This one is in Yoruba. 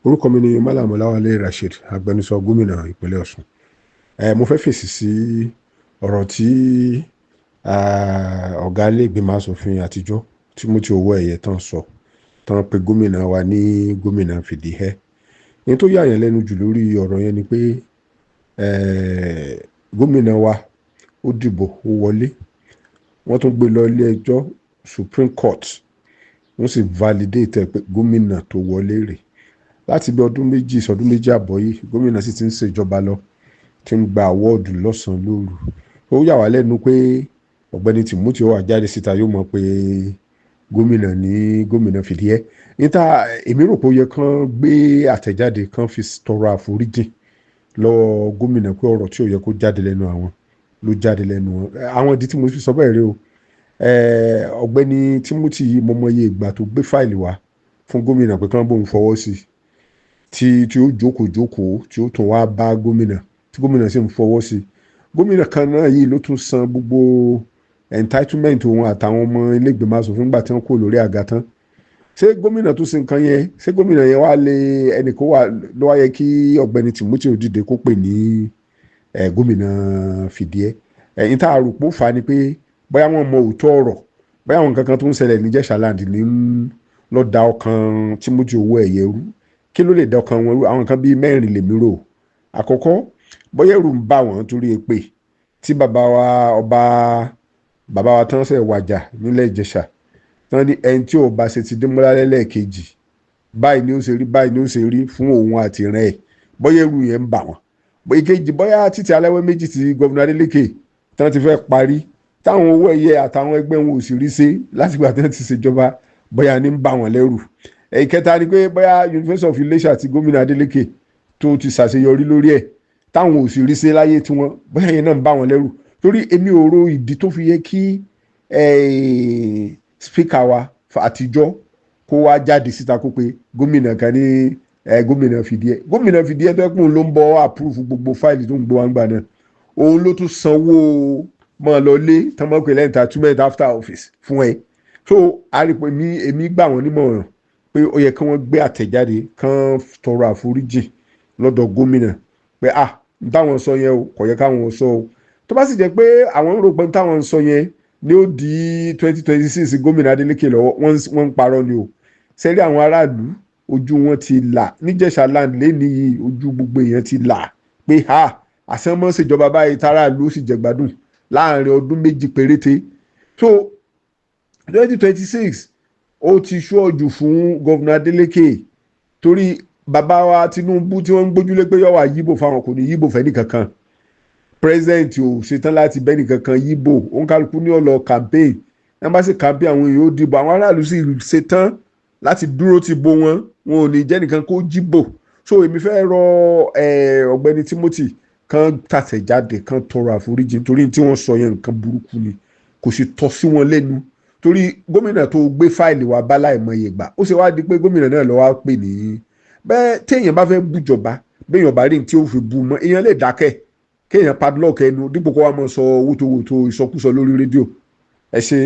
Orúkọ mi ni Malam Ọláwálé Rasheed, agbẹnusọ gómìnà ìpínlẹ̀ Ọ̀ṣun. Mo fẹ́ fèsì sí ọ̀rọ̀ tí ọ̀gá ilé ìgbìmọ̀ asòfin àtijọ́ Timothy Owóẹ̀yẹ tán sọ, tán pé gómìnà wa ní gómìnà fìdíhẹ́. Ní tó yà yẹn lẹ́nu jù lórí ọ̀rọ̀ yẹn ni pé gómìnà wa ó dìbò, ó wọlé. Wọ́n tún gbé lọ ilé ẹjọ́, Supreme Court, wọ́n sì validate ẹ̀ pé gómìnà tó wọlé rèé. Láti bí ọdún 2 sọdún 2.5 yìí, gómìnà sì ti ń ṣèjọba lọ, tí ń gba award lọ́sàn-án lóru. Ó yà wá lẹ́nu pé ọ̀gbẹ́ni Timothy ó wá jáde síta, yóò mọ̀ pé gómìnà ní gómìnà fìdíhẹ́. Níta èmi rò pé ó yẹ kán gbé àtẹ̀jáde, kán fi tọrọ àforíjìn lọ́wọ́ gómìnà pé ọ̀rọ̀ tí ò yẹ kó jáde lẹ́nu àwọn ló jáde lẹ́nu wọn. Àwọn ìdí tí mo fi sọ bẹ́ẹ̀ rí o, ọ̀gbẹ́ni Timothy yìí, mo mọ iye ìgbà tó gbé fáìlì wá fún gómìnà pé kán bóun fọwọ́ sí, tí ó jókòó jókòó, tí ó tún wá bá gómìnà, tí gómìnà sì ń fọwọ́ sí. Gómìnà kan náà yìí ló tún san gbogbo entitlement òun àtàwọn ọmọ ilé ìgbìmọ̀ asòfin nígbà tí wọ́n kúrò lórí àga tán. Ṣé gómìnà tó ṣe nǹkan yẹn, ṣé gómìnà yẹn wá lé ẹnì kó wà ló wá yẹ kí ọ̀gbẹ́ni Timothy ó dìde kó pè ní gómìnà fìdíhẹ́? Ẹ̀yìn tá a rò pó fà á ni pé bóyá wọ́n mọ òótọ́ ọ̀rọ̀, bóyá àwọn nǹkan kan tó ń ṣẹlẹ̀ ní Ìjẹ̀ṣà-land ní ló da ọkàn Timothy Owóẹ̀yẹ rú. Kí ló lè da ọkàn wọn rú? Àwọn nǹkan bíi mẹ́rin lèmi rò. Àkọ́kọ́, bóyá ẹ̀rù ń bà wọ́n torí èpè tí bàbá wa ọba, bàbá wa tán ṣẹ̀ wàjà nílẹ̀ Ìjẹ̀ṣà, tán ní ẹni tí ò bá ṣe ti Démọ́lá lẹ́lẹ́kejì, báyìí ni ó ṣe rí, báyìí ni ó ṣe rí fún òun àti ìran ẹ̀. Bóyá ẹ̀rù yẹn ń bà wọ́n. Ìkejì, bóyá títí aláwẹ́ méjì tí gómìnà Adeleke tán ti fẹ́ parí, táwọn owó ẹ̀yẹ àtàwọn ẹgbẹ́ wọn ò sì rí ṣe látìgbà tí wọ́n ti ṣèjọba, bóyá ní ń bà wọ́n lẹ́rù. Ìkẹta ni pé bóyá University of Iléṣà tí gómìnà Adeleke tó ti ṣàṣeyọrí lórí ẹ̀, táwọn ò sì rí ṣe láyé tiwọn, bóyá yẹn náà ń bà wọ́n lẹ́rù. Torí èmi ò ro ìdí tó fi yẹ kí speaker wa àtijọ́ kó wá jáde síta kó pé gómìnà kan ní gómìnà fìdíhẹ́. Gómìnà fìdíhẹ́ tó ẹkùn ló ń bọ́ approve gbogbo fáìlì tó ń gbọ́ wá ń gbà náà, òun ló tún sanwó mọ́ ọ lọ lé tán mọ́ pé lẹ́yìn entitlement after office fún ẹ. So a rí pé èmi gbà wọ́n nímọ̀ràn pé ó yẹ kí wọ́n gbé àtẹ̀jáde, kán tọrọ àforíjì lọ́dọ̀ gómìnà pé ah, n táwọn sọ yẹn o, kò yẹ káwọn sọ o. Tó bá sì jẹ́ pé àwọn ń rò pé n táwọn sọ yẹn ní ó di 2026 gómìnà Adeleke lọ́wọ́, wọ́n ń parọ́ ni o. Sẹ́rí àwọn aráàlú, ojú wọn ti là níjẹ̀ṣà land lẹ́ni yìí. Ojú gbogbo èèyàn ti là pé ha, àsánmọ́ ṣèjọba báyìí, táráàlú ó sì jẹ̀gbádùn láàrin ọdún 2 péréte. So 2026, ó ti ṣọ́ọ̀jù fún governor Adeleke, torí bàbá wa Tinubu tí wọ́n ń gbójúlé pé yọ̀wá yíbò fáwọn, kò ní yíbò fẹ́ nìkankan. President ò ṣetán láti bẹ́ nìkankan yíbò. Òǹkàlùkù ní ọ̀lọ́ campaign wọ́n bá sì campaign, àwọn èèyàn ó dìbò. Àwọn aráàlú sì ṣetán láti dúró ti bo wọn, wọn ò ní jẹ́ nìkan kó jíbò. So èmi fẹ́ rọ ọ̀gbẹ́ni Timothy kan tàtẹ̀jáde, kan tọrọ àforíjì, nítorí tí wọ́n sọ yẹn, nǹkan burúkú ni, kò sì tọ́ sí wọn lẹ́nu, torí gómìnà tó gbé fáìlì wa bá láìmọye ìgbà, ó ṣe wá di pé gómìnà náà ló wá pè ní bẹ́ẹ̀. Téèyàn bá fẹ́ bújọba, béèyàn bá rí ní tí ó fi bu mọ́, èèyàn lè dákẹ́, kéèyàn padlock ẹnu, dípò kó wá máa sọ wótòwótò ìsọkúsọ lórí rédíò. Ẹ ṣe.